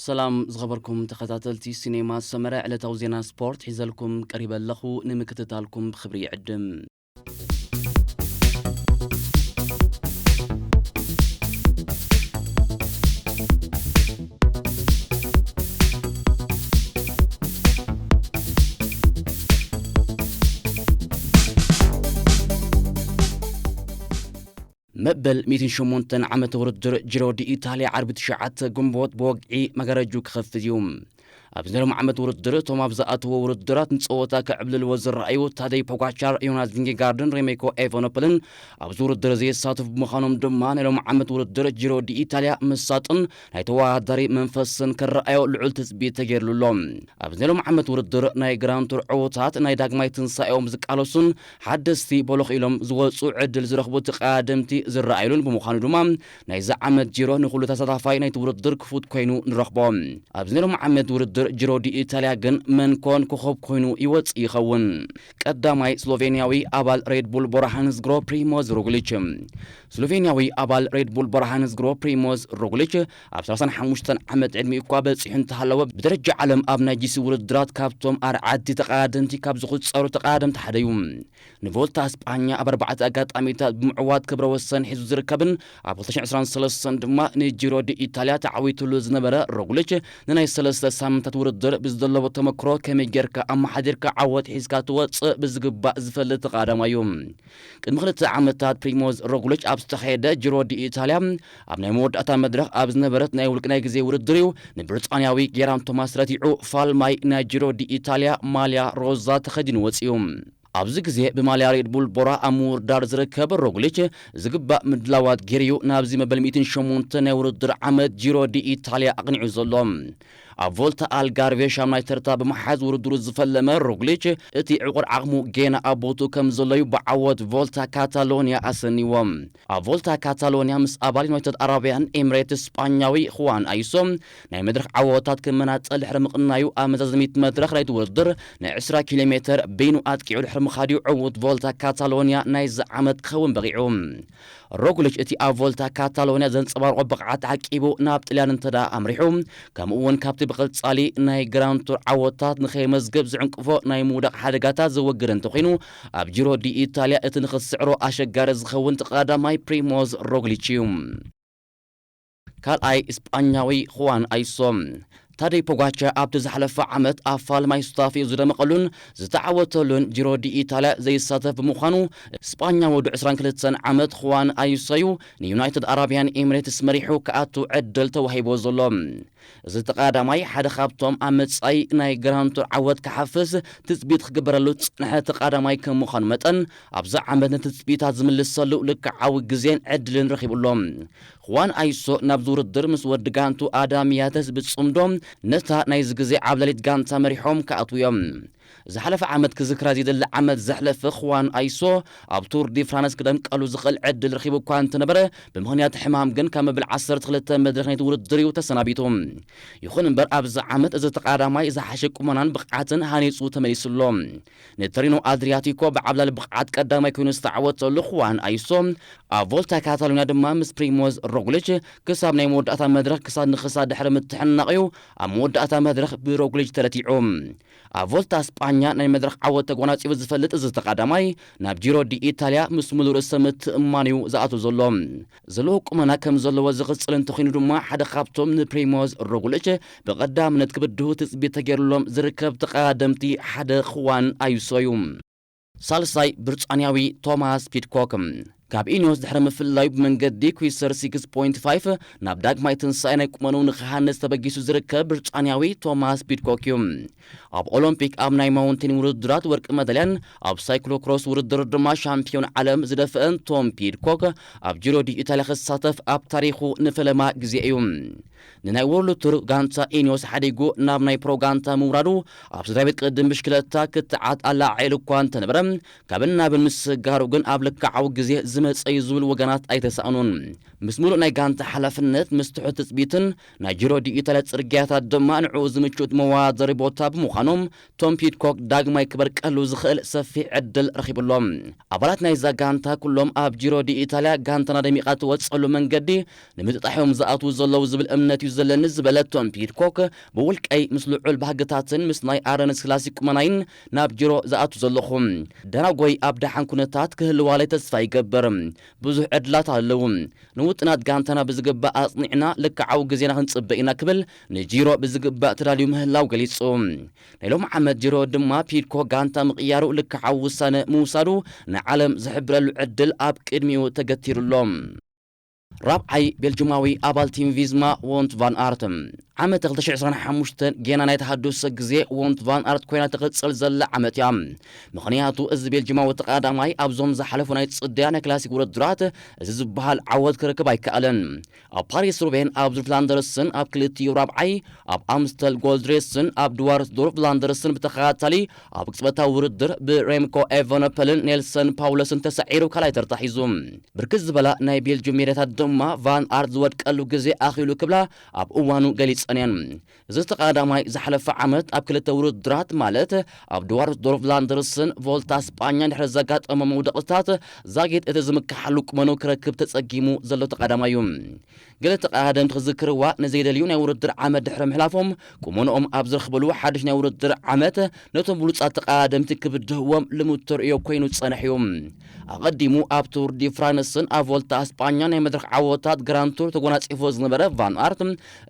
ሰላም ዝኸበርኩም ተኸታተልቲ ሲኔማ ሰመረ፣ ዕለታዊ ዜና ስፖርት ሒዘልኩም ቀሪበ ኣለኹ። ንምክትታልኩም ብኽብሪ ይዕድም። መበል ሚእትን ሸሞንተን ዓመተ ውድድር ጂሮ ዲ ኢታልያ ዓርቢ ትሽዓተ ግንቦት ብወግዒ መጋረጁ ክኸፍት እዩ። ኣብዚ ናይ ሎም ዓመት ውድድር እቶም ኣብ ዝኣተዎ ውድድራት ንጸወታ ክዕብልልዎ ዝረኣዩ ታደይ ፖጋቻር፣ ዮናስ ቪንጌጋርድን ሬሜኮ ኤቨኖፕልን ኣብዚ ውድድር ዘይሳተፉ ብምዃኖም ድማ ናይ ሎም ዓመት ውድድር ጂሮ ዲ ኢታልያ መሳጥን ናይ ተወዳዳሪ መንፈስን ክረኣዮ ልዑል ትጽቢት ተገይርሉ ኣሎ። ኣብዚ ናይ ሎም ዓመት ውድድር ናይ ግራንድ ቱር ዕዉታት ናይ ዳግማይ ትንሳኤኦም ዝቃለሱን ሓደስቲ በሎኽ ኢሎም ዝወጹ ዕድል ዝረኽቡ ተቐዳደምቲ ዝረኣዩሉን ብምዃኑ ድማ ናይዚ ዓመት ጂሮ ንኹሉ ተሳታፋይ ናይቲ ውድድር ክፉት ኮይኑ ንረኽቦ። ኣብዚ ናይ ሎም ዓመት ውድድር ጂሮ ዲ ኢታልያ ግን መን ኮን ኮኸብ ኮይኑ ይወጽእ ይኸውን? ቀዳማይ ስሎቬንያዊ ኣባል ሬድ ቡል ቦራ ሃንስ ግሮ ፕሪሞዝ ሮግሊች። ስሎቬንያዊ ኣባል ሬድ ቡል ቦራ ሃንስ ግሮ ፕሪሞዝ ሮግሊች ኣብ ሰላሳን ሓሙሽተን ዓመት ዕድሚኡ እኳ በጺሑ እንተሃለወ፣ ብደረጃ ዓለም ኣብ ናይ ጂ ሲ ውድድራት ካብቶም ኣርዓድቲ ተቐዳደምቲ ካብ ዝቑጸሩ ተቐዳደምቲ ሓደ እዩ። ንቮልታ ስጳኛ ኣብ ኣርባዕተ ኣጋጣሚታት ብምዕዋት ክብረ ወሰን ሒዙ ዝርከብን ኣብ ክልተ ሽሕን ዕስራን ሰለስተን ድማ ንጂሮ ዲ ኢታልያ ተዓዊትሉ ዝነበረ ሮግሊች፣ ንናይ ሰለስተ ሳምንታት ውድድር ብዝደለቦ ተመክሮ ከመይ ጌርካ ኣመሓዲርካ ዓወት ሒዝካ ትወጽእ ብዝግባእ ዝፈልጥ ተቐዳዳማይ እዩ። ቅድሚ ክልተ ዓመታት ፕሪሞዝ ሮግሊች ኣብ ዝተኻየደ ጂሮ ዲ ኢታልያ ኣብ ናይ መወዳእታ መድረኽ ኣብ ዝነበረት ናይ ውልቂ ናይ ግዜ ውድድር እዩ ንብሪጣንያዊ ጌራን ቶማስ ረቲዑ ፋልማይ ናይ ጂሮ ዲ ኢታልያ ማልያ ሮዛ ተኸዲኑ ወጺኡ። ኣብዚ ግዜ ብማልያ ሬድ ቡል ቦራ ኣብ ምውርዳር ዝርከብ ሮግሊች ዝግባእ ምድላዋት ገይሩ እዩ ናብዚ መበል ሚእትን ሸሞንተ ናይ ውድድር ዓመት ጂሮ ዲ ኢታልያ ኣቕኒዑ ዘሎ። ኣብ ቮልታ ኣልጋርቬ ሻምናይ ተርታ ብምሓዝ ውድድሩ ዝፈለመ ሮግሊች፣ እቲ ዕቑር ዓቕሙ ጌና ኣብ ቦትኡ ከም ዘሎ እዩ ብዓወት ቮልታ ካታሎንያ ኣሰንይዎ። ኣብ ቮልታ ካታሎንያ ምስ ኣባል ዩናይትድ ኣረብያን ኤምሬትስ ስጳኛዊ ኹዋን ኣይሶ ናይ መድረኽ ዓወታት ክመናጸል ድሕሪ ምቕናዩ፣ ኣብ መዛዘሚት መድረኽ ናይቲ ውድድር ናይ ዕስራ ኪሎ ሜተር በይኑ ኣጥቂዑ ድሕሪ ምኻድዩ ዕዉት ቮልታ ካታሎንያ ናይዚ ዓመት ክኸውን በቒዑ። ሮግሊች እቲ ኣብ ቮልታ ካታሎንያ ዘንጸባርቖ ብቕዓት ዓቂቡ ናብ ጥልያን እንተ ደኣ ኣምሪሑ፣ ከምኡ እውን ካብቲ ብቐጻሊ ናይ ግራንድ ቱር ዓወታት ንኸየመዝግብ ዝዕንቅፎ ናይ ምውዳቕ ሓደጋታት ዘወግድ እንተኾይኑ፣ ኣብ ጂሮ ዲ ኢታልያ እቲ ንኽትስዕሮ ኣሸጋሪ ዝኸውን ተቐዳዳማይ ፕሪሞዝ ሮግሊች እዩ። ካልኣይ ስጳኛዊ ኹዋን ኣይሶ። ታደይ ፖጋቻ ኣብቲ ዝሓለፈ ዓመት ኣብ ፋልማይ ሱታፌኡ ዝደመቐሉን ዝተዓወተሉን ጂሮ ዲ ኢታልያ ዘይሳተፍ ብምዃኑ፣ ስጳኛዊ ወዲ ዕስራን ክልተን ዓመት ኹዋን ኣይሶ እዩ ንዩናይትድ ኣረብያን ኤምሬትስ መሪሑ ክኣቱ ዕድል ተዋሂቦ ዘሎ። እዚ ተቐዳዳማይ ሓደ ካብቶም ኣብ መጻኢ ናይ ግራንድ ቱር ዓወት ክሓፍስ ትጽቢት ክግበረሉ ዝጸንሐ ተቐዳዳማይ ከም ምዃኑ መጠን፣ ኣብዚ ዓመት ነቲ ትጽቢታት ዝምልሰሉ ልክዓዊ ግዜን ዕድልን ረኺቡ ኣሎ። ኹዋን ኣይሶ ናብዚ ውድድር ምስ ወዲ ጋንቱ ኣዳም ያተስ ብጽምዶ ነታ ናይዚ ግዜ ዓብላሊት ጋንታ መሪሖም ክኣትዉ እዮም። ዝሓለፈ ዓመት ክዝክራ ዘይደሊ ዓመት ዘሕለፈ ኹዋን ኣይሶ ኣብ ቱር ዲ ፍራንስ ክደምቀሉ ዝኽእል ዕድል ረኺቡ እኳ እንተነበረ፣ ብምኽንያት ሕማም ግን ካብ መበል ዓሰርተ ክልተ መድረኽ ናይቲ ውድድር እዩ ተሰናቢቱ። ይኹን እምበር ኣብዚ ዓመት እዚ ተቐዳዳማይ ዝሓሸ ቁመናን ብቕዓትን ሃኒጹ ተመሊሱ ኣሎ። ንቶሪኖ ኣድሪያቲኮ ብዓብላሊ ብቕዓት ቀዳማይ ኮይኑ ዝተዓወተሉ ኹዋን ኣይሶ ኣብ ቮልታ ካታሎንያ ድማ ምስ ፕሪሞዝ ሮግሊች ክሳብ ናይ መወዳእታ መድረኽ ክሳድ ንክሳድ ድሕሪ ምትሕንናቕ እዩ ኣብ መወዳእታ መድረኽ ብሮግሊች ተረቲዑ። ኣብ ቮልታ ስጳኛ ናይ መድረኽ ዓወት ተጎናጺፉ ዝፈልጥ እዚ ተቐዳማይ ናብ ጂሮ ዲ ኢታልያ ምስ ሙሉእ ርእሰ ምትእምማን እዩ ዝኣቱ ዘሎ። ዘለዎ ቁመና ከም ዘለዎ ዝቕጽል እንተኾይኑ ድማ ሓደ ካብቶም ንፕሪሞዝ ሮግሊች ብቐዳምነት ክብድሁ ትጽቢት ተገይሩሎም ዝርከብ ተቐዳደምቲ ሓደ ኹዋን ኣይሶ እዩ። ሳልሳይ ብሪጣንያዊ ቶማስ ፒድኮክ። ካብ ኢኒዮስ ድሕሪ ምፍላዩ ብመንገዲ ኩዊሰር ሲክስ ፖይንት ፋይቭ ናብ ዳግማይ ትንሳኤ ናይ ቁመኑ ንክሃንጽ ተበጊሱ ዝርከብ ብሪጣንያዊ ቶማስ ፒድኮክ እዩ። ኣብ ኦሎምፒክ ኣብ ናይ ማውንቴን ውድድራት ወርቂ መዳልያን ኣብ ሳይክሎክሮስ ውድድር ድማ ሻምፒዮን ዓለም ዝደፍአን ቶም ፒድኮክ ኣብ ጂሮ ዲ ኢታልያ ክሳተፍ ኣብ ታሪኹ ንፈለማ ግዜ እዩ። ንናይ ወርልድ ቱር ጋንታ ኢኒዮስ ሓዲጉ ናብ ናይ ፕሮ ጋንታ ምውራዱ ኣብ ስድራ ቤት ቅድድም ብሽክለታ ክትዓት ኣላዓዒሉ እኳ እንተነበረ፣ ካብን ናብን ምስጋሩ ግን ኣብ ልክዓዊ ግዜ ዝመጸ እዩ ዝብል ወገናት ኣይተሳእኑን። ምስ ሙሉእ ናይ ጋንታ ሓላፍነት፣ ምስ ትሑት ትጽቢትን ናይ ጂሮ ዲ ኢታልያ ጽርግያታት ድማ ንዕኡ ዝምችኡት መወዳደሪ ቦታ ብምዃኖም፣ ቶም ፒድኮክ ዳግማይ ክበርቀሉ ዝኽእል ሰፊሕ ዕድል ረኺቡ ኣሎ። ኣባላት ናይዛ ጋንታ ኩሎም ኣብ ጂሮ ዲ ኢታልያ ጋንታና ደሚቓ ትወጽኣሉ መንገዲ ንምጥጣሕ እዮም ዝኣትዉ ዘለዉ ዝብል እምነት ፍልጠት እዩ ዘለኒ ዝበለ ቶም ፒድኮክ፣ ብውልቀይ ምስ ልዑል ባህግታትን ምስ ናይ ኣረንስ ክላሲክ ቁመናይን ናብ ጂሮ ዝኣቱ ዘለኹ። ደናጎይ ኣብ ደሓን ኩነታት ክህልዋለይ ተስፋ ይገብር። ብዙሕ ዕድላት ኣለዉ። ንውጥናት ጋንታና ብዝግባእ ኣጽኒዕና ልክዓዊ ግዜና ክንጽበ ኢና ክብል ንጂሮ ብዝግባእ ተዳልዩ ምህላው ገሊጹ። ናይ ሎም ዓመት ጂሮ ድማ ፒድኮ ጋንታ ምቕያሩ ልክዓዊ ውሳነ ምውሳዱ ንዓለም ዝሕብረሉ ዕድል ኣብ ቅድሚኡ ተገቲሩሎ። ራብዓይ ቤልጅማዊ ኣባል ቲም ቪዝማ ዎንት ቫን ኣርት። ዓመት ክልተ ሽሕ ዕስራን ሓሙሽተን ጌና ናይ ተሃድሶ ግዜ ዎንት ቫን ኣርት ኮይና ትቕጽል ዘላ ዓመት እያ። ምኽንያቱ እዚ ቤልጅማዊ ተቓዳማይ ኣብዞም ዝሓለፉ ናይ ጽድያ ናይ ክላሲክ ውድድራት እዚ ዝበሃል ዓወት ክረክብ ኣይከኣለን። ኣብ ፓሪስ ሩቤን ኣብ ዙር ፍላንደርስን ኣብ ክልቲኡ ራብዓይ፣ ኣብ ኣምስተል ጎልድ ሬስን ኣብ ድዋርስዶርፍ ፍላንደርስን ብተኸታታሊ ኣብ ቅጽበታዊ ውድድር ብሬምኮ ኤቨነፐልን ኔልሰን ፓውለስን ተሳዒሩ ካልኣይ ተርታ ሒዙ። ብርክት ዝበላ ናይ ቤልጅም ሜዳታት ድማ ቫን ኣርት ዝወድቀሉ ግዜ ኣኺሉ ክብላ ኣብ እዋኑ ገሊጸን እየን። እዚ ተቓዳማይ ዝሓለፈ ዓመት ኣብ ክልተ ውድድራት ማለት ኣብ ድዋርስዶርፍ ፍላንደርስን ቮልታ ስጳኛን ድሕሪ ዘጋጠሞ መውደቕታት ዛጊት እቲ ዝምክሓሉ ቁመኑ ክረክብ ተጸጊሙ ዘሎ ተቓዳማይ እዩ። ገለ ተቓዳደምቲ ክዝክርዋ ንዘይደልዩ ናይ ውድድር ዓመት ድሕሪ ምሕላፎም ቁመንኦም ኣብ ዝረኽብሉ ሓድሽ ናይ ውድድር ዓመት ነቶም ብሉጻት ተቓዳደምቲ ክብድህዎም ልሙድ ተርእዮ ኮይኑ ዝጸንሕ እዩ። ኣቐዲሙ ኣብ ቱር ዲ ፍራንስን ኣብ ቮልታ ኣስጳኛ ናይ መድረኽ ዓወታት ግራንድ ቱር ተጎናጺፎ ዝነበረ ቫን ኣርት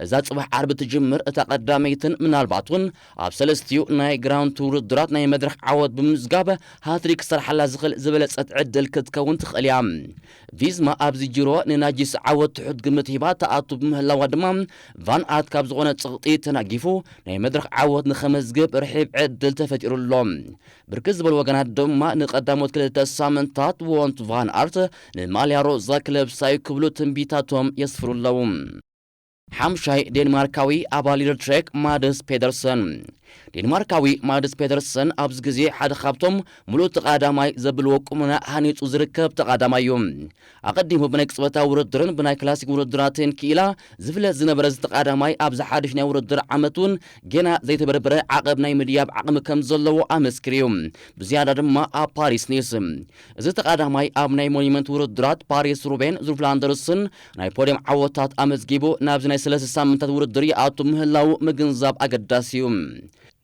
እዛ ጽባሕ ዓርቢ ትጅምር እታ ቀዳመይትን ምናልባት እውን ኣብ ሰለስቲኡ ናይ ግራንድ ቱር ውድድራት ናይ መድረኽ ዓወት ብምምዝጋብ ሃትሪክ ክሰርሓላ ዝኽእል ዝበለጸት ዕድል ክትከውን ትኽእል እያ። ቪዝማ ኣብዚ ጂሮ ንናጂስ ዓወት ትሑት ግምት ሂባ ትኣቱ ብምህላዋ ድማ ቫን ኣርት ካብ ዝኾነ ጽቕጢ ተናጊፉ ናይ መድረኽ ዓወት ንኸመዝግብ ርሒብ ዕድል ተፈጢሩ ኣሎ። ብርክት ዝበሉ ወገናት ድማ ንቐዳሞት ክልተ ሳምንታት ዎንት ቫን ኣርት ንማልያ ሮዛ ክለብሳ እዩ ክብሉ ትንቢታቶም የስፍሩ ኣለዉ። ሓምሻይ ዴንማርካዊ ኣባል ሊደር ትሬክ ማድስ ፔደርሰን። ዴንማርካዊ ማድስ ፔደርሰን ኣብዚ ግዜ ሓደ ካብቶም ሙሉእ ተቓዳማይ ዘብልዎ ቁመና ሃኒጹ ዝርከብ ተቓዳማይ እዩ። ኣቐዲሙ ብናይ ቅጽበታዊ ውድድርን ብናይ ክላሲክ ውድድራትን ክኢላ ዝፍለጥ ዝነበረ እዚ ተቓዳማይ ኣብዚ ሓድሽ ናይ ውድድር ዓመት እውን ጌና ዘይተበርበረ ዓቐብ ናይ ምድያብ ዓቕሚ ከም ዘለዎ ኣመስኪሩ እዩ። ብዝያዳ ድማ ኣብ ፓሪስ ኒስ እዚ ተቓዳማይ ኣብ ናይ ሞኒመንት ውድድራት ፓሪስ ሩቤን ዙር ፍላንደርስን ናይ ፖድየም ዓወታት ኣመዝጊቡ ናብዚ ናይ ሰለስተ ሳምንታት ውድድር ይኣቱ ምህላው ምግንዛብ ኣገዳሲ እዩ።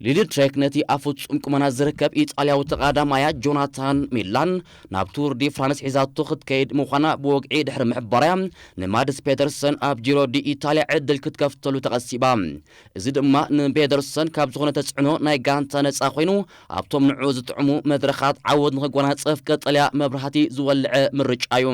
ሊድል ትሬክ ነቲ ኣብ ፍጹም ቁመና ዝርከብ ኢጣልያዊ ተቓዳማያ ጆናታን ሚላን ናብ ቱር ዲ ፍራንስ ሒዛቶ ክትከይድ ምዃና ብወግዒ ድሕሪ ምሕባርያ ንማድስ ፔደርሰን ኣብ ጂሮ ዲ ኢታልያ ዕድል ክትከፍተሉ ተቐሲባ። እዚ ድማ ንፔደርሰን ካብ ዝኾነ ተጽዕኖ ናይ ጋንታ ነጻ ኮይኑ ኣብቶም ንዕኡ ዝጥዕሙ መድረኻት ዓወት ንኽጎናጸፍ ቀጠልያ መብራህቲ ዝወልዐ ምርጫ እዩ።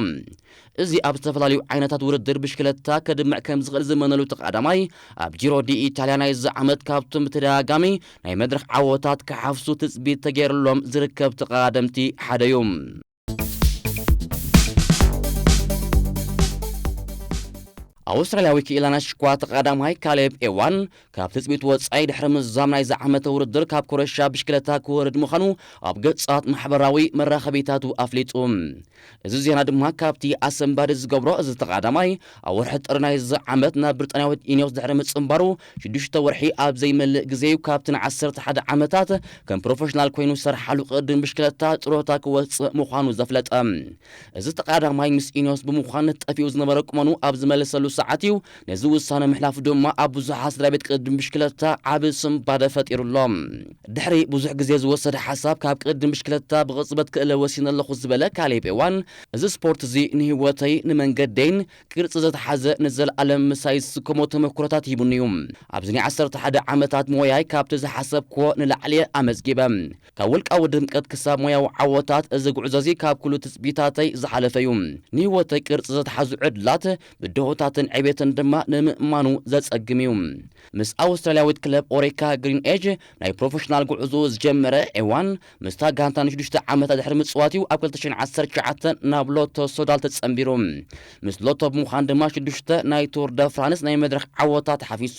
እዚ ኣብ ዝተፈላለዩ ዓይነታት ውድድር ብሽክለታ ከድምዕ ከም ዝኽእል ዝመነሉ ተቓዳማይ ኣብ ጂሮ ዲ ኢታልያ ናይዚ ዓመት ካብቶም ብተደጋጋሚ ናይ መድረኽ ዓወታት ክሓፍሱ ትጽቢት ተገይርሎም ዝርከብ ተቓደምቲ ሓደ እዩ። ኣውስትራልያዊ ክኢላ ናይ ሽኳ ተቓዳማይ ካሌብ ኤዋን ካብ ትጽቢት ወጻኢ ድሕሪ ምዛም ናይዚ ዓመተ ውድድር ካብ ኮረሻ ብሽክለታ ክወርድ ምዃኑ ኣብ ገጻት ማሕበራዊ መራኸቢታቱ ኣፍሊጡ። እዚ ዜና ድማ ካብቲ ኣሰንባዲ ዝገብሮ እዚ ተቓዳማይ ኣብ ወርሒ ጥሪ ናይዚ ዓመት ናብ ብሪጣንያዊት ኢኒዮስ ድሕሪ ምጽንባሩ ሽዱሽተ ወርሒ ኣብ ዘይመልእ ግዜ እዩ ካብቲ ንዓሰርተ ሓደ ዓመታት ከም ፕሮፌሽናል ኮይኑ ዝሰርሓሉ ቅድም ብሽክለታ ጥሮታ ክወጽእ ምዃኑ ዘፍለጠ። እዚ ተቓዳማይ ምስ ኢኒዮስ ብምዃን ጠፊኡ ዝነበረ ቁመኑ ኣብ ዝመለሰሉ ሰዓት እዩ። ነዚ ውሳነ ምሕላፉ ድማ ኣብ ብዙሓት ስድራ ቤት ቅድም ብሽክለታ ዓቢ ስንባደ ፈጢሩ ኣሎ። ድሕሪ ብዙሕ ግዜ ዝወሰደ ሓሳብ ካብ ቅድም ብሽክለታ ብቕጽበት ክእለ ወሲነ ኣለኹ ዝበለ ካሌብ ኤዋን፣ እዚ ስፖርት እዚ ንህይወተይ፣ ንመንገደይን ቅርጺ ዘተሓዘ ንዘለኣለም ምሳይ ዝስከሞ ተመክሮታት ሂቡኒ እዩ። ኣብዚ ናይ ዓሰርተ ሓደ ዓመታት ሞያይ ካብቲ ዝሓሰብክዎ ንላዕሊ እየ ኣመዝጊበ። ካብ ውልቃዊ ድምቀት ክሳብ ሞያዊ ዓወታት እዚ ጉዕዞ እዚ ካብ ኩሉ ትጽቢታተይ ዝሓለፈ እዩ። ንህይወተይ ቅርጺ ዘተሓዙ ዕድላት፣ ብድሆታትን ዕቤትን ድማ ንምእማኑ ዘጸግም እዩ። ምስ ኣውስትራልያዊት ክለብ ኦሬካ ግሪን ኤጅ ናይ ፕሮፌሽናል ጉዕዞ ዝጀመረ ኤዋን ምስታ ጋንታ ንሽዱሽተ ዓመታት ድሕሪ ምጽዋት እዩ ኣብ ክልተ ሽሕን ዓሰርተ ትሽዓተን ናብ ሎቶ ሶዳል ተጸንቢሩ። ምስ ሎቶ ብምዃን ድማ ሽዱሽተ ናይ ቱር ደ ፍራንስ ናይ መድረኽ ዓወታት ሓፊሱ።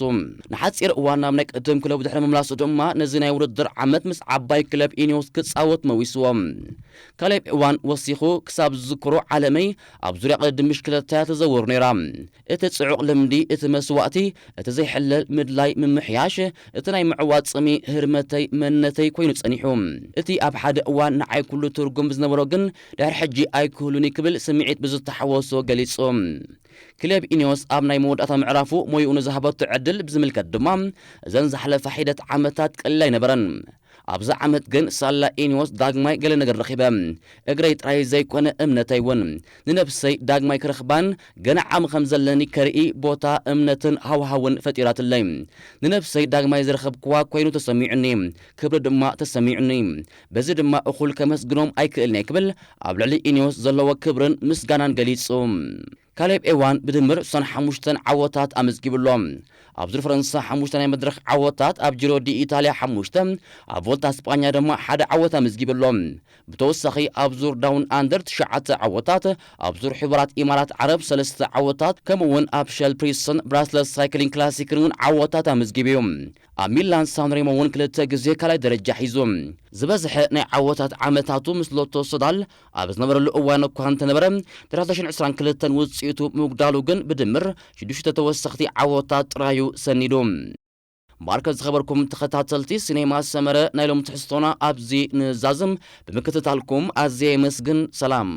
ንሓጺር እዋን ናብ ናይ ቅድም ክለቡ ድሕሪ ምምላሱ ድማ ነዚ ናይ ውድድር ዓመት ምስ ዓባይ ክለብ ኢኒዮስ ክጻወት መዊስዎ። ካሌብ እዋን ወሲኹ፣ ክሳብ ዝዝክሮ ዓለመይ ኣብ ዙርያ ቅድድም ብሽክለታ እያ ትዘውር ነይራ። እቲ ጽዑቕ ልምዲ፣ እቲ መስዋእቲ፣ እቲ ዘይሕለል ምድላይ ምምሕያሽ፣ እቲ ናይ ምዕዋት ጽምኢ ህርመተይ መንነተይ ኮይኑ ጸኒሑ። እቲ ኣብ ሓደ እዋን ንዓይ ኩሉ ትርጉም ዝነበሮ ግን ድሕሪ ሕጂ ኣይክህሉን እዩ ክብል ስምዒት ብዝተሓወሶ ገሊጹ። ክሌብ ኢኒዮስ ኣብ ናይ መወዳእታ ምዕራፉ ሞይኡ ንዝሃበቶ ዕድል ብዝምልከት ድማ፣ እዘን ዝሓለፋ ሒደት ዓመታት ቀሊል ኣይነበረን። ኣብዛ ዓመት ግን ሳላ ኢኒዮስ ዳግማይ ገለ ነገር ረኺበ። እግረይ ጥራይ ዘይኮነ እምነተይ እውን። ንነብሰይ ዳግማይ ክረኽባን ገና ዓቕሚ ከም ዘለኒ ከርኢ ቦታ እምነትን ሃዋሃውን ፈጢራትለይ። ንነብሰይ ዳግማይ ዝረኸብክዋ ኮይኑ ተሰሚዑኒ፣ ክብሪ ድማ ተሰሚዑኒ። በዚ ድማ እኹል ከመስግኖም ኣይክእልን እየ ክብል ኣብ ልዕሊ ኢኒዮስ ዘለዎ ክብርን ምስጋናን ገሊጹ። ካሌብ ኤዋን ብድምር ሶን ሓሙሽተን ዓወታት ኣመዝጊቡ ኣሎ። ኣብ ዙር ፈረንሳ ሓሙሽተ ናይ መድረኽ ዓወታት፣ ኣብ ጂሮ ዲ ኢታልያ ሓሙሽተ፣ ኣብ ቮልታ ስጳኛ ድማ ሓደ ዓወት ኣመዝጊቡ ኣሎ። ብተወሳኺ ኣብ ዙር ዳውን ኣንደር ትሽዓተ ዓወታት፣ ኣብ ዙር ሕቡራት ኢማራት ዓረብ ሰለስተ ዓወታት፣ ከምኡ እውን ኣብ ሸል ፕሪስተን ብራስለስ ሳይክሊንግ ክላሲክን እውን ዓወታት ኣመዝጊቡ እዩ። ኣብ ሚላን ሳንሬሞ እውን ክልተ ግዜ ካልኣይ ደረጃ ሒዙ። ዝበዝሐ ናይ ዓወታት ዓመታቱ ምስ ሎቶ ሶዳል ኣብ ዝነበረሉ እዋን እኳ እንተነበረ፣ ድሕሪ ክልተ ሽሕን ዕስራን ክልተን ውፅኢቱ ምጉዳሉ ግን ብድምር ሽዱሽተ ተወሰኽቲ ዓወታት ጥራዩ ሰኒዱ። ማርከ ዝኸበርኩም ተኸታተልቲ ሲኔማ ሰመረ፣ ናይ ሎም ትሕዝቶና ኣብዚ ንዛዝም። ብምክትታልኩም ኣዝየ የመስግን። ሰላም።